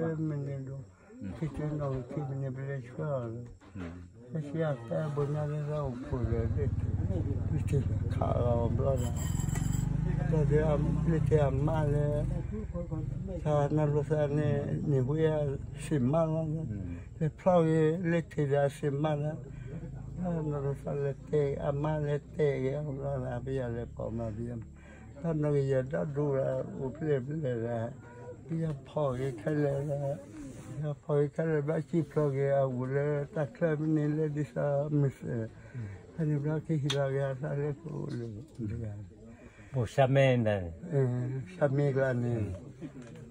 မ့ၢ်န့ၣ်ဒိၣ်, ခံဆံနီၣ်ခံဆံမ့ၢ်န့ၣ် ပလဲၤဆှၢအီၤလီၤ. ကစၢ်ယွၤတဲဘိညါလၢတၢ်အိၣ်ဖှိၣ်ဒီး လ့ၣ်ထံး, လ့ၣ်ထံးခးအီၤဘျီဒီး, တၢ်ဒုးလ့ၣ်ထံးအမါလၢ တၢ်နီၢ်လိာ်သးန့ၣ် န့ၢ်ဝဲအစံးမးလီၤ, လဲၤဖျီၣ်ဂ့ၤလ့ၣ်ထံးဒီးအစံးမးလီၤ, တၢ်နီၢ်လိာ်သးလဲၤတဲ အမါလဲၤတဲဂ့ၤအီၤဘျီဒီး ပယီၤလဲၤပိာ်မၤပယီၤ, တၢ်နီၢ်ကယီၤဒီဒူၣ်ဒီး အိၣ်ဖျဲၣ်ဖျဲၣ်ဒီး ပယီၤဖီၣ်ဂ့ၤခဲလၢာ်ဒီး, ပယီၤဖီၣ်ဂ့ၤခဲလၢာ်ဘျီ စံၣ်ဖျိးက့ၤအဝဲလၢတၢ်ချၢမ့ၢ်န့ၣ်လၢဒ်သိးမုၢ်စၢၤ, ဖဲန့ၣ်ဘျီကဟ့ၣ်လီၤက့ၤအသးလၢပအိၣ်လၢတဂၤ, ဘိၣ်ဆါမဲ, ဆါမဲကျါန့ၣ်,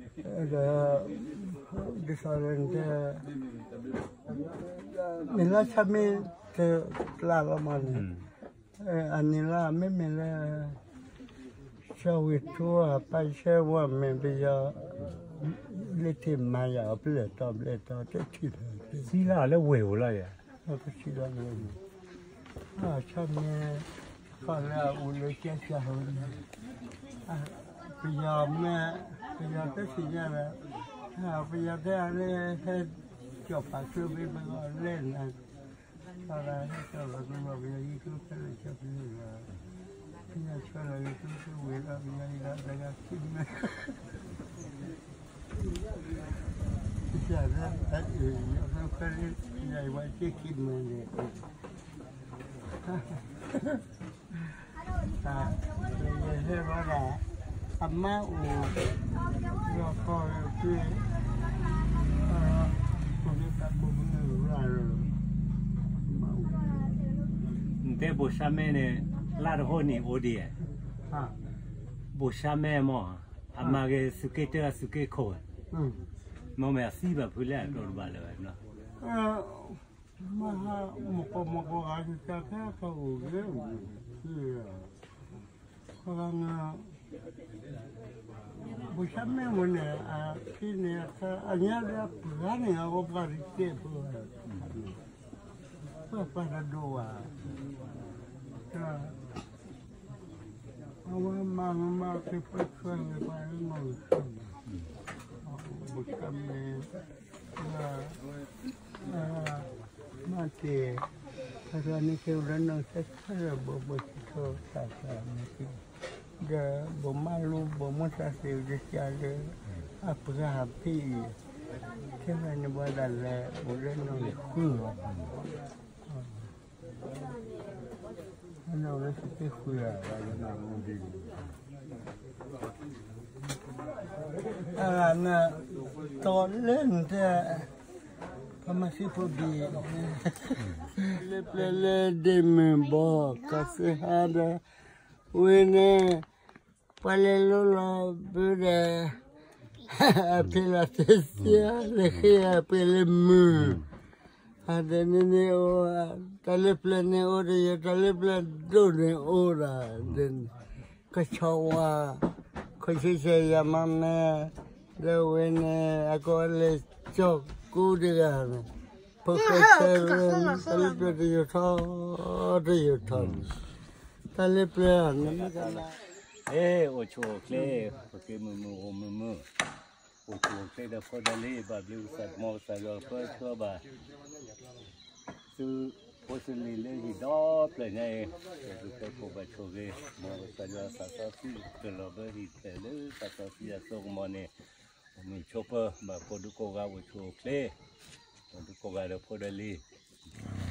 ဒီး, ဒ်သိးလၢနတဲ, မ့ၢ်လၢဆါမဲတကျါလီၤမးန့ၣ်, အန့ၣ်လီၤ မ့မ့ၢ်လၢ စီၤဝ့ၤထူအပၢ်ဆၢဝဲမ့ၢ်ပယီၤ လ့ၣ်ထံးမၤယၤအီၤ ပလဲၤတီပလဲၤတီတထံၣ်လီၤ, စံးလီၤလၢဝ့ၢ်ဧိၤလီၤယၤ, ပစံးလီၤဝ့ၢ်, ဆၣ်မ့ၢ်, ခီၣ်လၢအအိၣ်လၢကဲစၢ်ဧိၤန့ၣ်, ပယီၤမ့ၢ်, ပယီၤတသ့ၣ်ညါဒီး, ပယီၤတဲအါလၢဟဲ, ကၠီၣ်ပာ်ကျိဘ့ၣ်ပဂီၢ်လဲၣ်နၤ သရၣ်ဟဲကၠီၣ်လီၤကျိလီၤ ပယီၤဟံးကျိဖဲလဲၣ်ကၠီၣ်ဖဲလဲၣ်လီၤ, ပယီၤဆှၢလီၤက့ၤကျိဖဲဝ့ၢ်လီၤ ပယီၤဟံးလီၤတဂၤခံမၢ, ကစၢ်လၢအအ့ၣ်ယီၤဖဲလၢ ပယီၤဟံးဝဲက့ၤခံမၢန့ၣ် ယဟဲဘၣ်ဒီး အမါအိၣ်, လီၤကီၢ်လၢကျ့, ကိးမ့ၢ်တၢ်ကိးမ့ၢ်ရၢ်လၢ, နတဲဘိၣ်ဆါမဲန့ၣ်, လါတဟိနံၣ်အိၣ်ဒံး, ဘိၣ်ဆါမဲမ့ၢ်, အမၤက့ၤသုးက့တၢအသုးက့ခိၣ်, မ့ၢ်မ့ၢ်အသံဘၣ်ဖုးလၢအတီၤတဘၣ်လၢၤဘၣ်နီၤ မဟါ, မကီမကီဂၤ ကစၢ်ခဲကအိၣ်ဂ့ၤ, ဃိဂၤန့ၣ်, ဘိၣ်ဆါမဲမ့ၢ်န့ၣ် အဖံန့ၣ် အညါလၢအပှၤန့ၣ် အဝဲပှၤတကဲဖိ, ပှၤပှၤတဒိၣ်ဘၣ်, အဝဲမၤမၤက့ၤပှၤဆှၢန့ၣ် ပှၤလၢမၤက့ၤဆှၢန့ၣ်, ဘိၣ်ဆါမဲ မၤတ့ၢ်, အန့ၣ်ကဲဝဲလၢနီၢ်ဆဲးဆဲးလၢဘိးဘိးစံးထီၣ်တၢ်တၢ်န့ၣ်, ဒီးဘိးမးလူဘိးမူတၢ်သ့ၣ်တကးလၢ အပှၤဖံအံၤ, ထဲဖဲန့ၣ်ဘၣ်ဒၣ်လဲာ် အိၣ်လၢနီၢ်ဃုလီၤ အနီၢ်ဝဲသုးက့ဃုဧါ, အဂၤန့ၣ်, တီလၢနတဲ, ပမၤသံဖိဘံၣ်, လၢပျဲလၢဒ့မုၢ်ဘီ ကီၢ်သ့ဟါဒီး, ဝဲန့ၣ်, ပှၤလဲၤလိလီၤဘုဒီး, အဖံလီၤတ့ၢ်စ့လၢဃ့အပှဲၤလၢမုၢ်, အဒဲန့ၣ်န့ၣ်အိၣ်, တၢ်လၢပျဲန့ၣ်အိၣ်ဒီးယၤ တၢ်လၢပျဲဒိၣ်န့ၣ်အိၣ်ဒီး, ကဆီဝါ, ခိၣ်ဆံဆဲးယၤမၤမဲ, ဒီးဝဲန့ၣ် အကိးလဲၤကၠီၣ်ကူဒံးဂၤန့ၣ်, ဖိၣ်ဃဲဆဲး, တၢ်လၢပျဲတယိာ်ထီၣ်, တယိာ်ထီၣ်န့ၣ်, တၢ်လၢပျဲန့ၣ်မ့ၢ်ကနၣ် အိၣ်ဆူၣ်အိၣ်ချ့, ပက့ၤမုာ်မုာ်အိၣ်မုာ်မုာ်, အိၣ်ဆူၣ်အိၣ်ချ့ဒီးဖိဒီးလံၤ ဘၣ်ဘျုးကစၢ် မ်ကစၢ်ယွၤပၢဆှၢဘၣ် သုဖိသုလံၤလၢဟံၣ်ဒီဖျၢၣ်ညါအံၤ, သုဖဲခိၣ်ဘၣ်ဆိၣ်ဂ့ၤ, မ်ကစၢ်ယွၤသးစီဆှံကလီၤဘၢဟံၣ်ဖျၢၣ်လၢသးစီဆှံအစိကမီၤန့ၣ်, မုၢ်ဆိပၢဘၣ်ကိးဒုကိးဂၤအိၣ်ဆူၣ်အိၣ်ချ့, ကိးဒုကိးဂၤဒီးဖိဒီးလံၤ